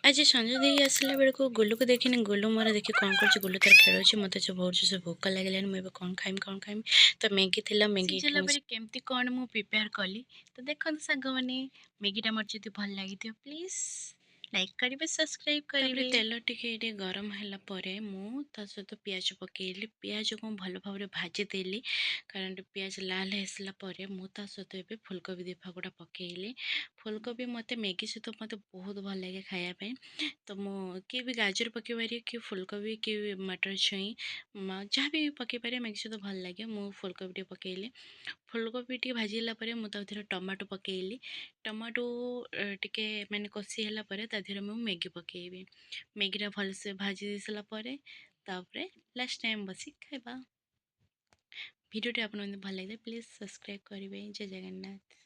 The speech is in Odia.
ଆଜି ସଞ୍ଜ ଦେଇ ଆସିଲା ବେଳକୁ ଗୁଲୁକୁ ଦେଖିନି। ଗୁଲୁ ମୋର ଦେଖି କ'ଣ କରୁଛି? ଗୁଲୁ ତାର ଖେଳୁଛି। ମୋତେ ଯେ ବହୁତ ଜୋରସେ ଭୋକ ଲାଗିଲାଣି। ମୁଁ ଏବେ କ'ଣ ଖାଇମି, କ'ଣ ଖାଇମି? ତ ମ୍ୟାଗି ଥିଲା, ମ୍ୟାଗି ସିଝିଲା ପରେ କେମିତି କ'ଣ ମୁଁ ପ୍ରିପେୟାର କଲି, ତ ଦେଖନ୍ତୁ ସାଙ୍ଗମାନେ। ମ୍ୟାଗିଟା ମୋର ଯଦି ଭଲ ଲାଗିଥିବ, ପ୍ଲିଜ୍ ଲାଇକ୍ କରିବେ, ସବସ୍କ୍ରାଇବ୍ ତାପରେ କରିବେ। ତେଲ ଟିକେ ଏଇଠି ଗରମ ହେଲା ପରେ ମୁଁ ତା ସହିତ ପିଆଜ ପକେଇଲି। ପିଆଜକୁ ମୁଁ ଭଲ ଭାବରେ ଭାଜିଦେଲି, କାରଣ ପିଆଜ ଲାଲ ହେଇସାରିଲା ପରେ ମୁଁ ତା ସହିତ ଏବେ ଫୁଲକୋବି ଦୁଇ ଫାକୁଟା ପକେଇଲି। ଫୁଲକୋବି ମୋତେ ମ୍ୟାଗି ସହିତ ମୋତେ ବହୁତ ଭଲ ଲାଗେ ଖାଇବା ପାଇଁ। ତ ମୁଁ କିଏ ବି ଗାଜର ପକେଇ ପାରିବେ, କିଏ ଫୁଲକୋବି, କିଏ ମଟର ଛୁଇଁ, ଯାହା ବି ପକେଇ ପାରିବେ, ମ୍ୟାଗି ସହିତ ଭଲ ଲାଗେ। ମୁଁ ଫୁଲକୋବି ଟିକେ ପକେଇଲି। ଫୁଲକୋବି ଟିକେ ଭାଜି ହେଲା ପରେ ମୁଁ ତା ଦେହରେ ଟମାଟୋ ପକେଇଲି। ଟମାଟୋ ଟିକେ ମାନେ କଷି ହେଲା ପରେ ତା ଦେହରେ ମୁଁ ମ୍ୟାଗି ପକେଇବି। ମ୍ୟାଗିଟା ଭଲସେ ଭାଜି ଦେଇ ସାରିଲା ପରେ ତାପରେ ଲାଷ୍ଟ ଟାଇମ୍ ବସି ଖାଇବା। ଭିଡ଼ିଓଟି ଆପଣଙ୍କୁ ଭଲ ଲାଗିଲେ ପ୍ଲିଜ୍ ସବସ୍କ୍ରାଇବ୍ କରିବେ। ଜୟ ଜଗନ୍ନାଥ।